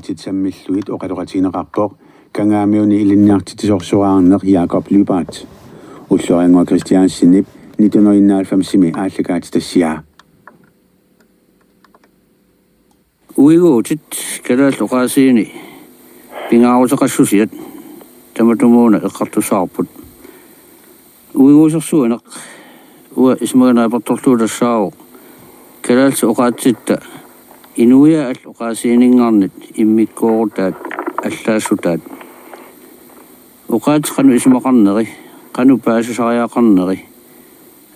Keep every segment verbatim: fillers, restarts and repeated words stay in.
Titsammillugit oqaloqatigineqarpoq Kangaamiuni ilinniartitsisorsuaarneq Jakob Lyberth. Ulloq Ringo Kristiansenip nitten hundrede og enoghalvfemsimi aallakaatitassiaa. Uiguutit kalaallit oqaasiini pingaaruteqassusiat tamatumuuna eqqartussavarput. Uiguusersuineq uanga isumaga naapertorlugu tassaavoq kalaallit oqaatsitta inuiaat allat oqaasiininngarnit immikkoorutaat, allaassutaat. Oqaatsit qanoq isumaqarneri, qanoq paasisariaqarneri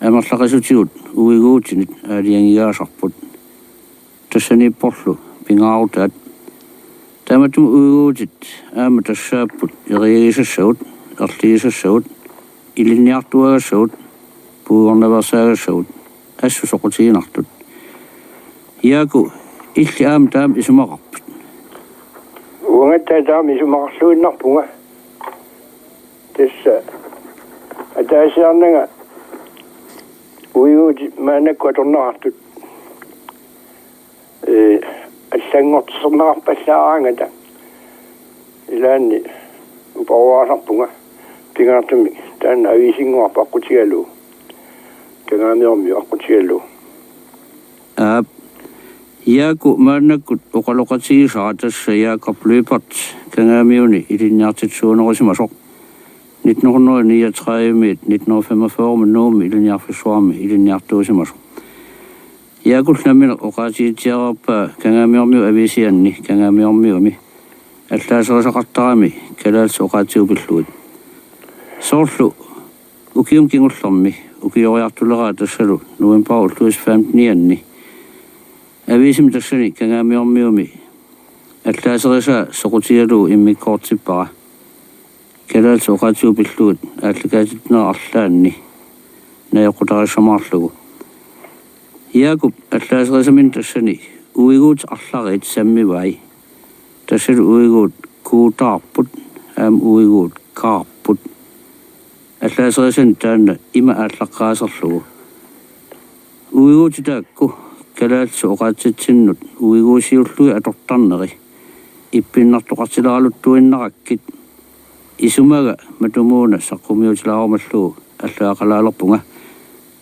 amerlaqisutigut uiguutinit aalajangigaasarput. Tassaniipporlu pingaarutaat. Taamatut uiguutit aamma tassaapput eriagisassagut, erligisassagut, ilinniartuagassagut, puigornaveersaagassagut, assut soqutiginartut. Jaaku, illit aamma taama isumaqarpit? Uangattaaq taama isumaqarluinnarpunga. Tassa ataasiarnanga uiguutit maannakkut atorneqartut, ee, allanngortitsisoqarpallaaraangata. Ilaanni uparuaasarpunga, pingaartumik taanna aviisinnguarput aqqutigalugu, Kangaamiormiut aqqutigalugu. Aap. Jaaku, maannakkut oqaloqatigisara tassa Jakob Lyberth Kangaamiuni ilinniartitsisuunerusimasoq. Nitten hundrede niogtredive-miit nitten hundrede femogfyrre-mi Nuummi Ilinniarfissuarmi ilinniartuusimasoq. Jaakullu nammineq oqaatigitsiareerpaa Kangaamiormiut aviisianni Kangaamiormiumi allaaserisaqartarami kalaallisut oqaatsigut pillugit. Soorlu ukiumi kingullermi, ukioriartuleraat tassalu novembarip ulluisa femtenianni, aviisimi tassani Kangaamiormiumi allaaserisaa soqutigalugu immikkoortippara kalaallisut oqaatsigut pillugit aallakaatitsinera arlaanni najoqqutarissamaarlugu. Jaakup allaaserisaminik tassani uiguutit arlariit sammivai. Tassalu uiguut kuutaarput aamma uiguut kaarput. Allaaserisanik taanna ima aallaqqaaserlugu: Uiguutit taakku kalaallisut oqaatsitsinnut uiguusiullugit atortarneri ippinnartoqartileraluttuinnarakkit, isumaga matumuuna saqqummiutilaarumallugu allaaqalaalerpunga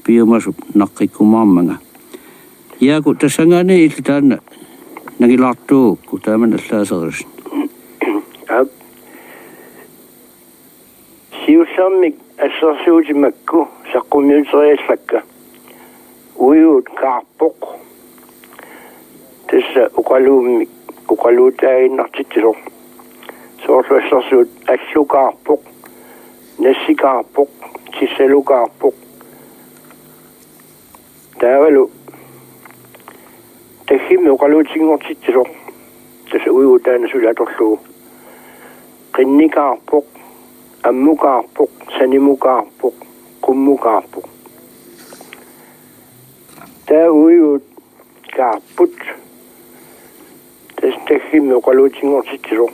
piumasup naqqikkumaarmanga. Jaaku, tassanngaanniit illit taanna nangilaartuugukku taamani allaaserisit? Aap. Siullermik assersuutit makku saqqummiuteriallakka. Uiguut kaarpoq. Tassa oqaluummik oqaluutaaginnartitsisoq. Soorlu assersuut: allukaarpoq, nassikaarpoq, tissalukaarpoq. Taavalu taggimmik oqaluutinngortitsisoq, tassa uigu taanna suli atorlugu: qinnikaarpoq, ammukaarpoq, sanimukaarpoq, qummukaarpoq. Taava uiguut kaarput. Tassa taggimmik oqaluutinngortitsisoq: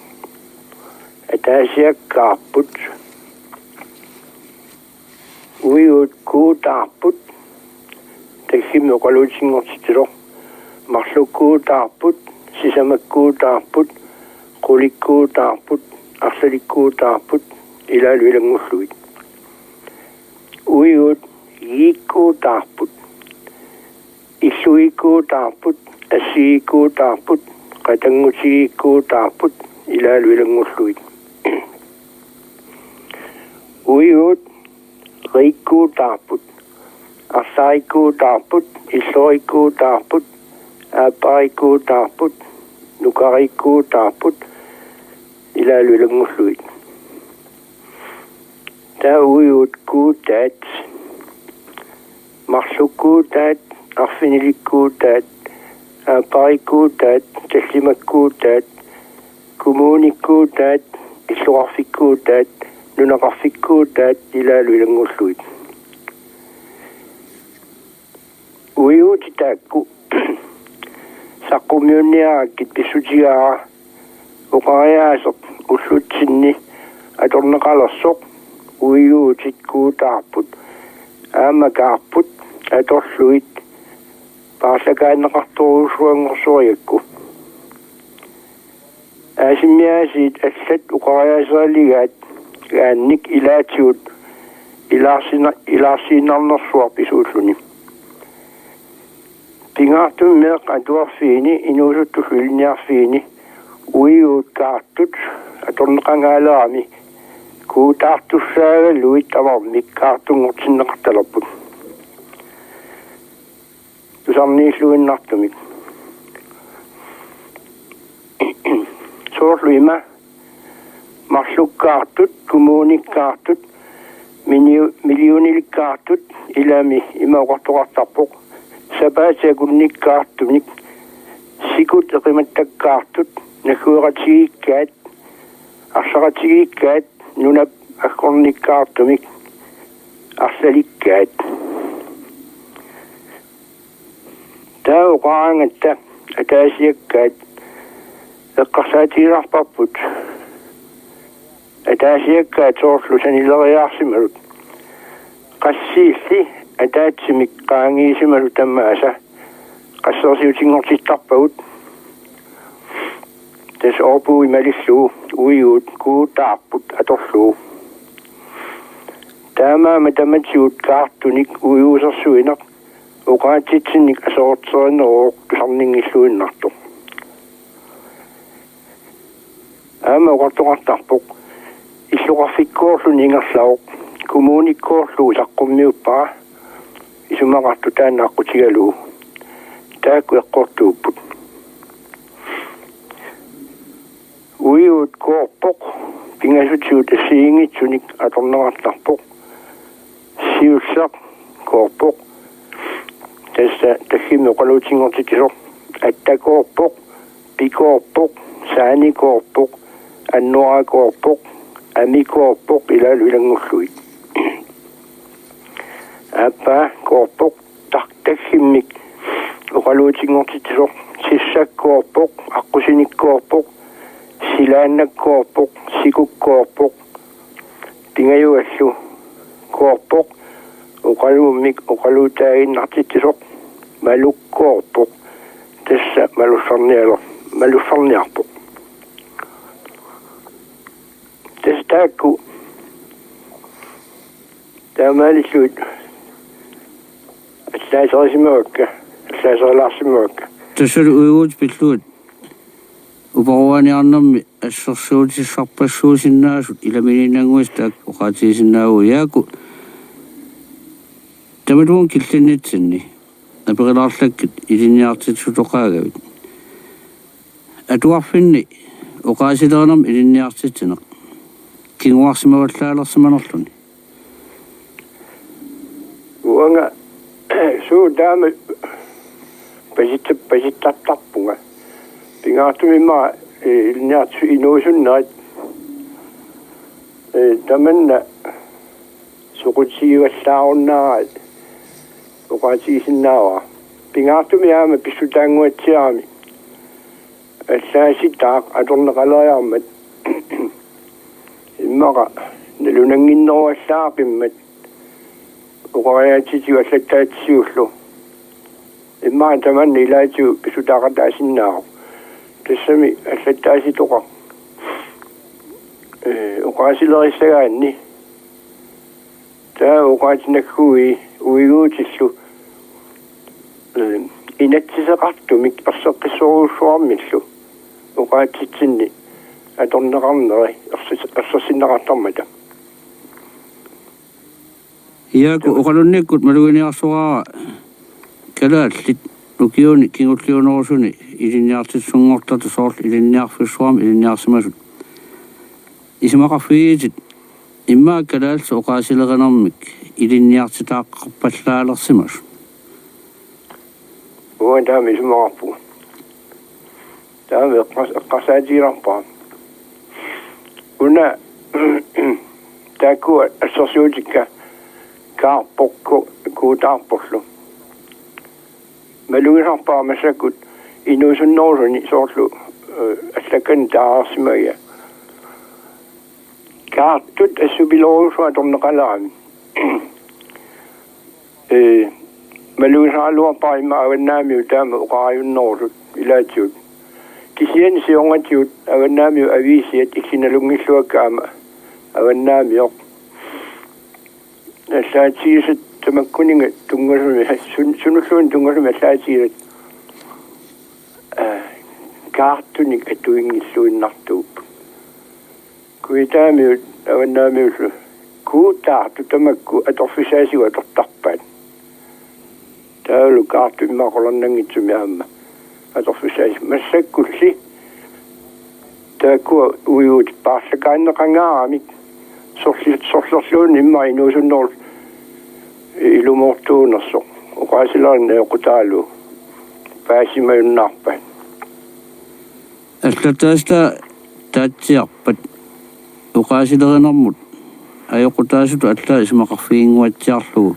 ataasiakkaarput. Uiguut kuutaarput. Taggimmik oqaluutinngortitsisoq: marlukkuutaarput, sisamakkuutaarput, qulikkuutaarput, arlalikkuutaarput, ilaalu ilanngullugit. Uiguut giikkuutaarput. Illugiikkuutaarput, assigiikkuutaarput, qatanngutigiikkuutaarput, ilaalu ilanngullugit. Uiguut riikkuutaarput, arlariikkuutaarput, illoriikkuutaarput, aappariikkuutaarput, nukariikkuutaarput, ilaalu ilanngullugit. Taava uiguut kuutaat: marlukkuutaat, arfinilikkuutaat, aappariikkuutaat, tallimakkuutaat, kommunikkuutaat, illoqarfikkuutaat, nunaqarfikkuutaat, ilaalu ilanngullugit. Uiguutit taakku saqqummiunniarakkit pissutigaara oqariaaseq ullutsinni atorneqalersoq: uiguutit kuutaarput aamma kaarput atorlugit paarlakaanneqartorujussuanngorsoriakku. Asimmiaasiit allat oqariaaseraligaat aannik ilaatigut ilaarsina-, ilaarsiinnarnersuaq pisuulluni. Pingaartumik meeqqat atuarfiini inuusuttullu ilinniarfiini uiguut kaartut atorneqangaalerami kuutaartussaagaluit tamarmik kaartunngortinneqartalerput. Tusarniilluinnartumik. Soorlu ima marlukkaartut, kommunikkaartut, miniu-, millionilikkaartut ilami ima oqartoqartarpoq. Sapaatip akunnikkaartumik, sikut eqimattakkaartut, naggueqatigiikkaat, arsaqatigiikkaat, nunap aggornikkaartumik, arlalikkaat. Taava oqaraangatta ataasiakkaat eqqarsaatigilaarparput. Ataasiakkaat soorlu sanileriaarsimasut. Qassiilli ataatsimik qaangiisimasut tamaasa qassersiutinngortittarpagut. Tassa oorpugut malillugu uiguut kuutaarput atorlugu. Taamaammat tamatigut kaartunik uiguusersuineq oqaatsitsinnik aserorterineruvoq tusarninngilluinnartoq. Aamma oqartoqartarpoq illoqarfikkoorluni ingerlavoq, kommunikkoorlugu saqqummiuppara isumaqartoq taanna aqqutigalugu. Taakku eqqortuupput. Uiguut koorpoq, pingasutigut assigiinngitsunik atorneqartarpoq. Siulleq koorpoq. Tassa tassami oqaluutinngortitsisoq. Attakoorpoq, pikoorpoq, saanikoorpoq, annorakoorpoq, amikoorpoq ilaalu ilanngullugit. Aappaa koorpoq, tar-, tassimmik oqaluutinngortitsisoq. Sissakkoorpoq, aqqusinikkoorpoq, silaannakkoorpoq, sikukkoorpoq, pingajuallu koorpoq, oqaluummik oqaluutaaginnartitsisoq, malukkoorpoq, tassa malussarnialer-, malussarniarpoq. Tassa taakku taamaalillugit allaaserisimavakka, allaaserilaarsimavakka. Tassalu uiguutit pillugit uparuaaniarnermi assersuutissarpassuusinnaasut ilaminiinnannguisat taakku oqaatigisinnaavagut. Jaaku, tamatumunnga killinnitsinni aperilaarlakkit ilinniartitsisutoqaagavit. Atuarfinni oqaasilerinermi ilinniartitsineq kinguarsimavallaalersimanerluni. Uanga suut taama pasit-, pasittartarpunga. Pingaartumik immaqa, eh, ilinniartitsisut inuusunnerit, eh, tamanna soqutigivallaarunnaaraat oqaatigisinnaavara. Pingaartumik aamma pissutaannguatsiarami allaasitaaq atorneqaleriarmat immaqa nalunannginneruallaaqimmat oqariaatsitigut allattaatsitigullu. Immaqa tamanna ilaatigut pissutaaqataasinnaavoq. Tassami allattaasitoqaq, eh, oqaasilerissagaanni taava oqaatsinagguit uiguutillu, eh, inatsiseqartumik erseqqissorujussuarmillu oqaatsitsinni atorneqarneri ersis-, ersersinneqartarmata. Jaaku, oqalunnikkut maluginiarsoraara kalaallit ukiuni kingulliunerusuni ilinniartitsisunngortartut, soorlu Ilinniarfissuarmi ilinniarsimasut. Isumaqarfigigitit immaqa kalaallisut oqaasilerinermik ilinniartitaaqqarpallaalersimasut? Uanga taama isumaqarpunga. Taama eqqars-, eqqarsaatigilaarpara. Una taakku assersuutikka kaarpoq, ku-, kuutaarporlu. Malugisarpara massakkut inuusunnerusuni soorlu, eh, allakkanik taareersimagiga. Kaartut assupilorujussuaq atorneqalerami. Eh, malugisaraluarpara immaqa avannaamiut taama oqarajunnerusut ilaatigut. kisianni siornatigut Avannaamiut aviisiat illit nalunngilluakka aamma Avannaamioq. Allaatigisat tamakkuninnga tunngasumik, sun-, sunulluunniit tunngasumik allaatigisat, aa, kaartunik atuinngilluinnartuupput. Kujataamiut Avannaamiullu kuutaartut tamakku atorfissaatigut atortarpaat. Taavalu kaartut immaqa qularnanngitsumik aamma atorfissaatigut, massakkulli taakkua uiguutit paarlakaanneqangaaramik, sorli-, sorlerluunniit immaqa inuusunnerup ilumoortuunersoq oqaasilerineq ajoqutaalluni paasimajunnaarpaat. Allattaasitaa taatsiarpat oqaasilerinermut ajoqutaasutut allaat isumaqarfiginnguatsiarlugu.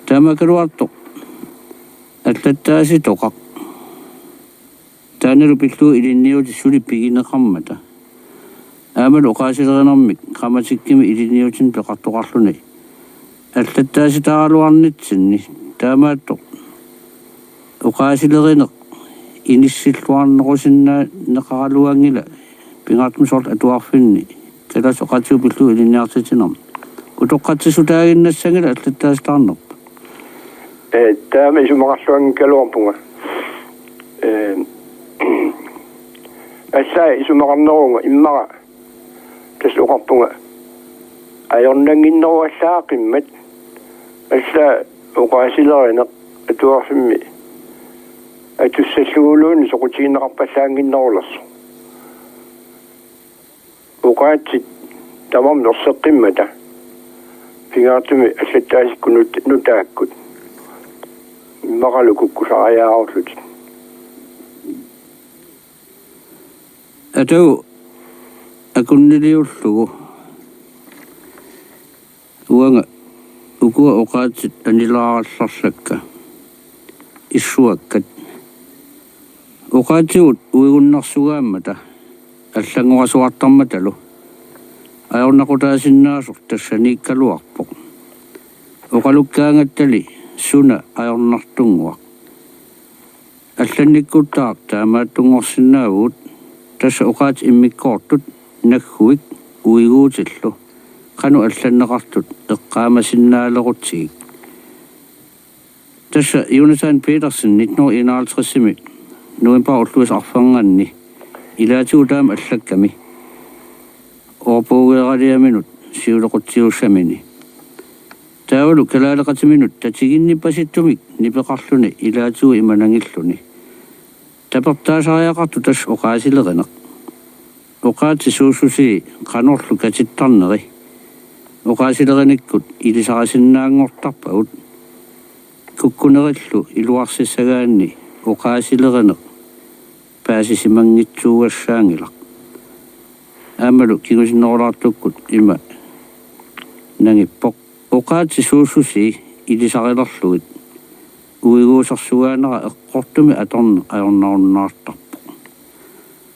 Taamaakkaluartoq allattaasitoqaq taannalu pillugu ilinniutit suli pigineqarmata. Aammalu oqaasilerinermik grammatikkimi ilinniutinik peqartoqarluni allattaasitaaraluarnitsinni. Taamaattoq oqaasilerineq inissilluarnerusinnaaneqaraluanngilaq pingaartumik soorlu atuarfinni kalaallisut oqaatsigut pillugu ilinniartitsinermi. Utoqqatsissutaaginnassanngilaq allattaasitaarnerput. Ee, taama isumaqarluanngikkaluarpunga. Ee, allaat isumaqarnerunga immaqa tassa oqarpunga ajornannginneruallaaqimmat, allaat oqaasilerineq atuarfimmi atussalluguluunniit soqutigineqarpallaannginnerulersoq. Oqaatsit tamarmik erseqqimmata pingaartumik allattaasikkut nut-, nutaakkut immaqalu kukkusariaarullutik. Atagu akunniliullugu uanga ukua oqaatsit anilaarallarlakka issuakkat. Oqaatsigut uigunnarsuugaammata allanngorasuartarmatalu ajornaqutaasinnaasoq tassaniikkaluarpoq. Oqalukkaangattali suna ajornartunnguaq. Allannikkuttaaq taamaattunngorsinnaavugut, tassa oqaatsit immikkoortut nagguit uiguutillu qanoq allanneqartut eqqaamasinnaalerutigik. Tassa Jonathan Petersen nitten hundrede enoghalvtredsimi novembarip ulluisa arfernganni ilaatigut taama allakkami ordbogerialiaminut siulequtsiussamini. Taavalu kalaaleqatiminut tatiginnippasittumik nipeqarluni ilaatigut ima nangilluni. Tapertaasariaqartoq tassa oqaasilerineq. Oqaatsit suussusii qanorlu katittarneri oqaasilerinikkut ilisarisinnaanngortarpagut. Kukkunerillu iluarsissagaanni oqaasilerineq paasisimanngitsuugassaanngilaq. Aammalu kingusinnerulaartukkut ima nangippoq: Oqaatsit suussusii ilisarilerlugit uiguusersugaanera eqqortumik atorneq ajornarunnaartarpoq.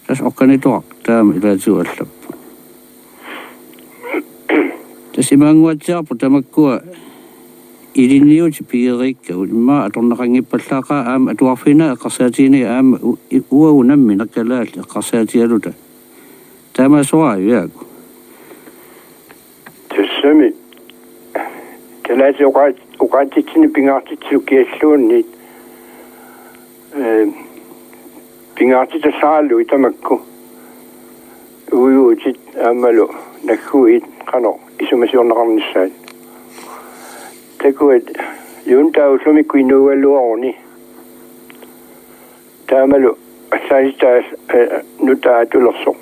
Tassa oqanitoqaq taama ilaatigut allappoq. Tassa imaannguatsiarpoq tamakkua ilinniutit pigeriikkagut immaqa atorneqanngippallaaqaaq aamma atuarfiinnaat eqqarsaatiginagit aamma u-, i-, uagut nammineq kalaallit eqqarsaatigaluta. Taamaassoraavigaaku? Tassami kalaallit oqaat-, oqaatsitsinni pingaartitsisut kialluunniit, ee, pingaartitassaralugit tamakku uiguutit aammalu nagguit qanoq isumasiorneqarnissaat. Takuat Juntaa ullumikkut inuugaluaruni. Taamalu allaasitaas, ee, nutaaq atulersoq.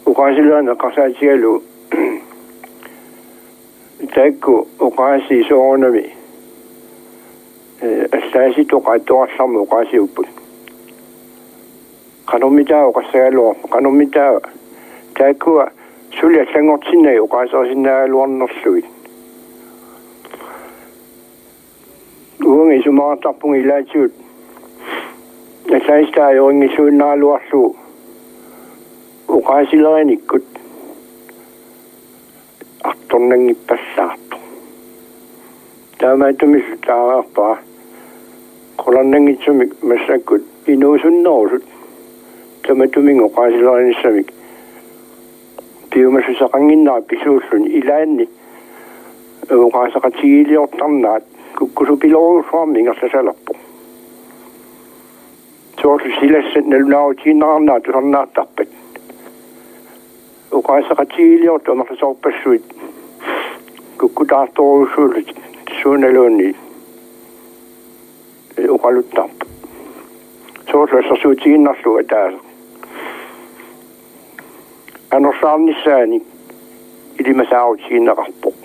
Oqaasilerineq eqqarsaatigalugu taakku oqaasii soorunami, ee, allaasitoqaq atuarallarmat oqaasiupput. Qanormitaava oqassagaluarpat, qanormitaava taakkua suli allanngortinnagit oqaaserisinnaagaluarnerlugit. Uanga isumaqartarpunga ilaatigut allaasitaat ajorinngilluinnaraluarlugu oqaasilerinikkut artornanngippallaartoq. Taamaattumillu taareerpara qularnanngitsumik massakkut inuusunnerusut Tamatuminnga oqaasilerinissamik piumassuseqannginnera pisuulluni ilaanni oqaaseqatigiiliortarnerat kukkusupilorujussuarmik ingerlasalerpoq. Soorlu silassat nalunaarutigineqarnerat tusarnaartarpat. Oqaaseqatigiiliortut amerlasoorpassuit kukkutaartorujussuullutik suunaluunniit oqaluttarput. Soorlu assersuutigiinnarlugu ataaseq anorsaarnissaanik ilimasaarutigineqarpoq.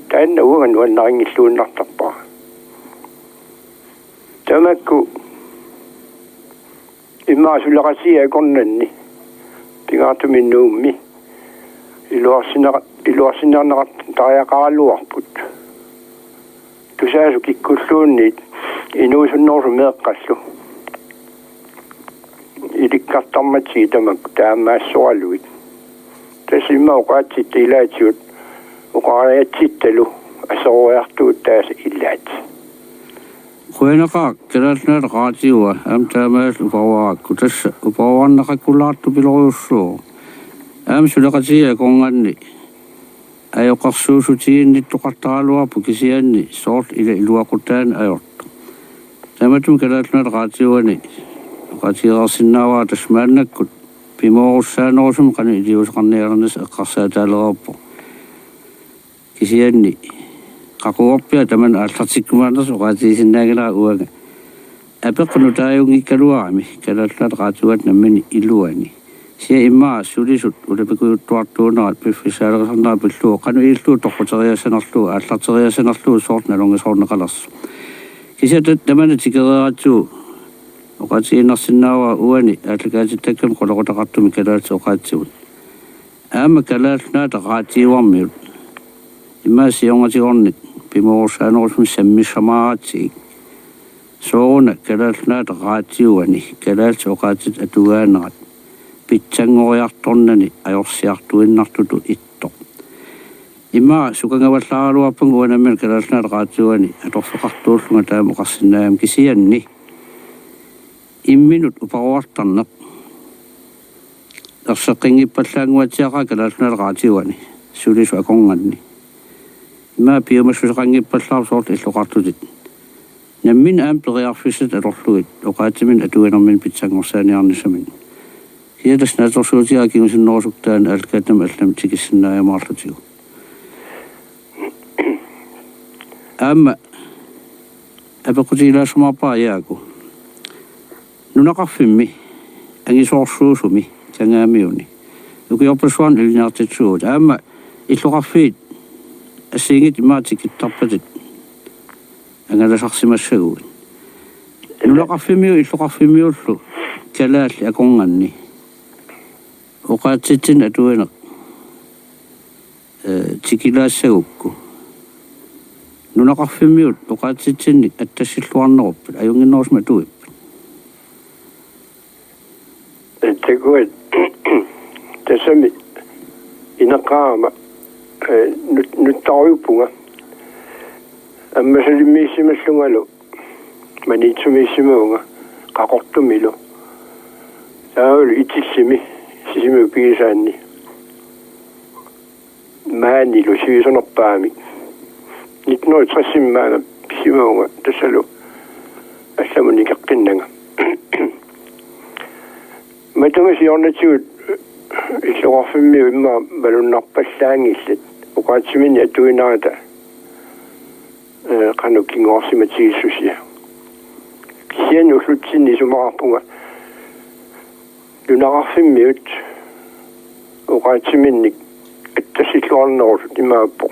Taanna uanga nuannarinngilluinnartarpara. Tamakku immaqa suleqatigiit akornanni pingaartumik Nuummi iluarsineqa-, iluarsinerneqartariaqaraluarput. Tusaasoq kikkulluunniit inuusunnerusut meeqqallu ilikkartarmatsigit tamakku taamaassoralugit. Tassa immaqa oqaatsitta ilaatigut oqariatsittalu aseroriartuutaasa ilaat. Qujanaqaaq Kalaallit Nunaata Raatiua aamma taamaalillutit uparuarakku, tassa uparuarneqakkulaartupilorujussuuvoq. Aamma suleqatigiit akornanni ajoqersuussutiginnittoqartaraluarpoq kisianni soorlu ila iluaqutaanut ajortoq. Tamatuma Kalaallit Nunaata Raatiuani oqaatigereersinnaavara tassa maannakkut pimoorussaanerusumik qanoq iliuuseqarnialernissaq eqqarsaataalereerpoq. Kisianni qaquguarpiaq tamanna aallartikkumaarnersoq oqaatigisinnaanngilara uanga. Apeqqut nutaajunngikkaluarami Kalaallit Nunaata Raatiuata nammineq iluani. Kisianni immaqa sulisut ulapikujuttuartuunerat piffissaalerisarnerat pillugu qanoq ilillugu toqquteriassanerlugu aallarteriassanerlugu soorlu nalornisoorneqalersoq. Kisianni ta-, tamanna tikereeratsigu oqaatigiinnarsinnaavara uani aallakaatittakkamik qulequtaqartumik kalaallisut oqaatsivut. Aamma Kalaallit Nunaata Raatiuarmiut immaqa siornatigornermik pimoorussaanerusumik sammissamaaratsigu sooruna Kalaallit Nunaata Raatiuani kalaallisut oqaatsitit atugaanerat pitsanngoriartornani ajorsiartuinnartutut ittoq. Immaqa sukangavallaaraluarpunga uanga nammineq Kalaallit Nunaata Raatiuani atorfeqartuullunga taama oqarsinnaagama kisianni imminut uparuartarneq erseqqinngippallaannguatsiaqaaq Kalaallit Nunaata Raatiuani sulisut akornanni. Immaqa piumassuseqanngippallaarpoq soorlu illoqartutit nammineq aamma periarfissatit atorlugit oqaatsiminnik atuinerminnik pitsanngorsaanissaminnik. Kisianni tassa naatsorsuutigaara kingusinnerusukkut taanna aallakaatitami allamik tikissinnaajumaarlutigu. Aamma apeqqutigilaassamaarpara Jaaku. Nunaqarfimmi angisoorsuusumi Kangaamiuni ukiorpassuarni ilinniartitsisuuvugut. Aamma illoqarfiit assigiinngitsut immaqa tikittarpatit angalasarsimassaguit. Nunaqarfimmiut illoqarfimmiullu kalaallit akornanni oqaatsitsinnik atuineq eh, tikilaassagukku. Nunaqarfimmiut oqaatsitsinnik attassilluarneruppat, ajunnginnerusumik atuippat. Takuat tassami ineqarama, eh, nut-, nuttarujupunga. Ammasalimmiissimallungalu Maniitsumiissimavunga Qaqortumilu. Taavalu Itillimi Sisimiut pigisaanni. Maanilu sivisunerpaamik. Nitten hundrede og tres-imi maanga pisimavunga tassalu allamut nikeqqinnanga. Matuma siornatigut illoqarfimmiut immaqa malunnarpallaanngillat oqaatsiminnik atuinerata, eh, qanoq kinguarsimatigissusia. Kisianni ullutsinni isumaqarpunga nunaqarfimmiut oqaatsiminnik attassilluarnerusut imaappoq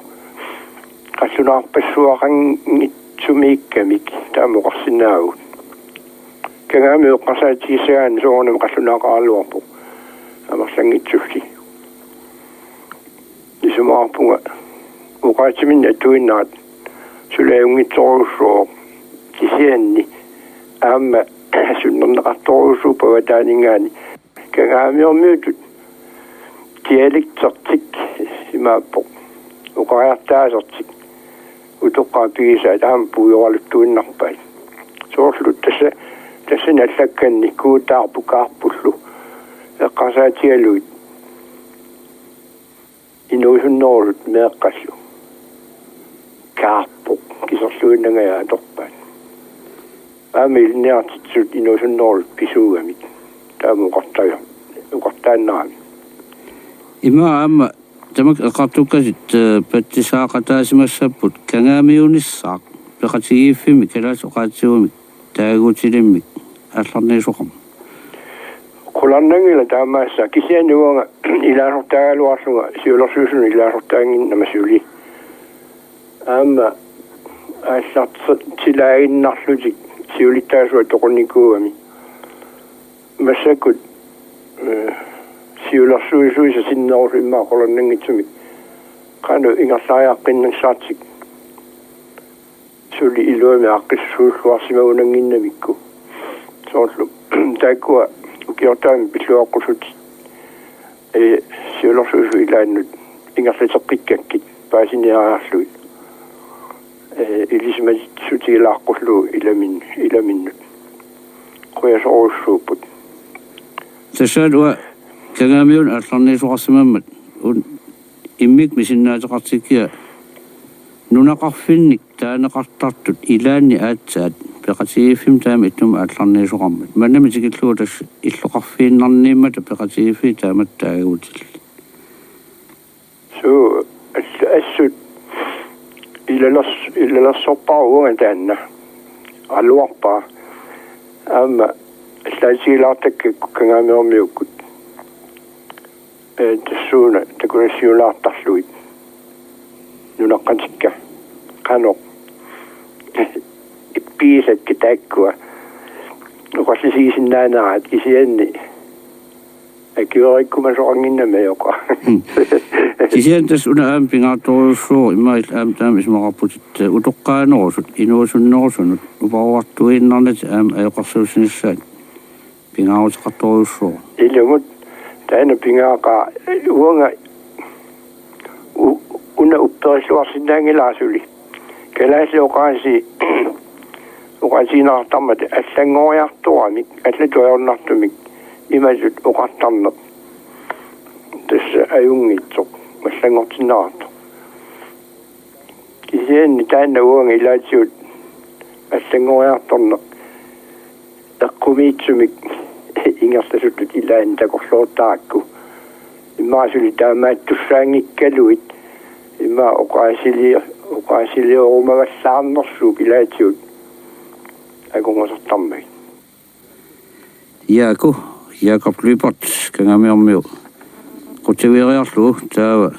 qallunaarpassuaqanngitsumiikkamik taama oqarsinnaavugut. Kangaamiut eqqarsaatigissagaanni soorunami qallunaaqaraluarpoq amerlanngitsulli. Isumaqarpunga oqaatsiminnik atuinerat suli ajunngitsorujussuuvoq kisianni aamma sunnerneqartorujussuuvoq avataaninngaanniit. Kangaamiormiutut dialektertik imaappoq oqariartaasertik utoqqaat pigisaat aamma puigoraluttuinnarpaat. Soorlu tassa, tassani allakkanni Kuutaarput Kaarpullu eqqarsaatigalugit inuusunnerusut meeqqallu kaarpoq kiserluinnangajak atorpaat. Aamma ilinniartitsisut inuusunnerusut pisuugamik. Taama oqartaa-, oqartaannarami. Ima aamma tamakku eqqartukkatit, eh, patsisaaqataasimassapput Kangaamiunissaaq peqatigiiffimmi kalaallisut oqaatsigumik taagutilimmik aallarniisoqarmat. Qularnanngilaq taamaassaaq, kisianni uanga ilaasortaagaluarlunga siulersuisunut ilaasortaannginnama suli. Aamma aallartilaaginnarlutik siulittaasuat toqunnikuugami. Massakkut, eh, siulersuisuisa sinnerusuimmaa qularnanngitsumik qanoq ingerlariaqqinnassaartik suli iluamik aaqqissuulluarsimagunannginnamikku. Soorlu taakkua ukiortaami pilluaqqusut, eh, siulersuisut ilaannut ingerlateqqikkakkit paasiniariarlugit. Eh, ilisimatitsissutigilaarlugu ilamin-, ilaminnut. Qujasorujussuupput. Tassalu Kangaamiuni aallarniisoqarsimammat un-, immikkut misinnaateqartikkiga nunaqarfinnik taaneqartartut ilaanni aatsaat peqatigiiffimmi taama ittumik aallarniisoqarmat. Manami tikillugu tassa illoqarfiinnarniimmata peqatigiiffiit taamatut taagutillit. Suu, ass-, assut ilalers-, ilalersorpara uanga taanna. Aluarpara. Aamma allaatigilaartakka Kangaamiormiukkut. Eh, tassuuna takunassiulaartarlugit. Nunaqqatikka. Qanoq. Ippigisakka taakkua. Oqallisigisinnaaneraat kisianni akiorikkumasoqannginnami ajoqaaq. Mm. Kisianni tassa una aamma pingaartorujussuuvoq, immaqa illit aamma taama isumaqarputit, eh, utoqqaanerusut inuusunnerusunut uparuartuinnarnatik aamma ajoqersuussinissaat pingaaruteqartorujussuuvoq. Ilumut taanna pingaaqaaq, uanga u-, una upperilluarsinnaanngilara suli. Kalaallit oqaasii, oqaasiineqartarmata allanngoriartoramik, allatut ajornartumik imatut oqartarneq. Tassa ajunngitsoq, allanngortinneqartoq. Kisianni taanna uanga ilaatigut allanngoriartorneq eqqumiitsumik ingerlasuttut ilaanni takorloortarakku. Immaqa suli taamaattussaanngikkaluit, immaqa oqaasili-, oqaasiliorumavallaarnersuup ilaatigut akornusartarmagit. Jaaku, Jakob Lyberth, Kangaamiormiu qutiviiriarlugu, taava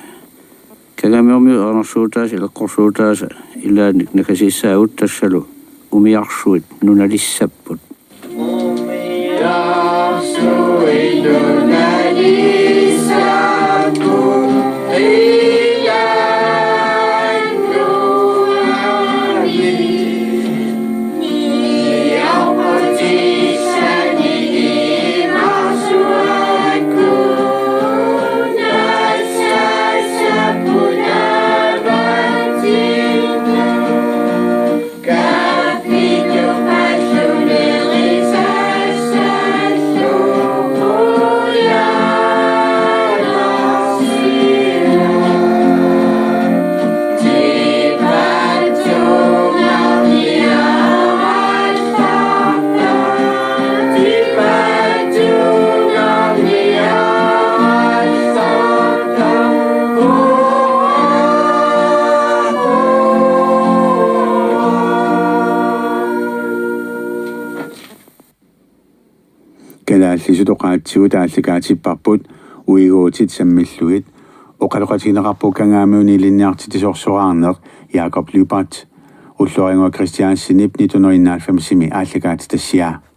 Kangaamiormiut erinarsuutaasa ileqqorsuutaasa ilaannik nakasiissaagut, tassalu Umiarsuit nunalissapput. Kalaallisut oqaatsigut aallakaatipparput uiguutit sammillugit. Oqaloqatigineqarpoq Kangaamiuni ilinniartitsisooraarneq Jakob Lyberth. Ulloq Ringo Kristiansenip nitten hundrede enoghalvfemsimi aallakaatitassiaa.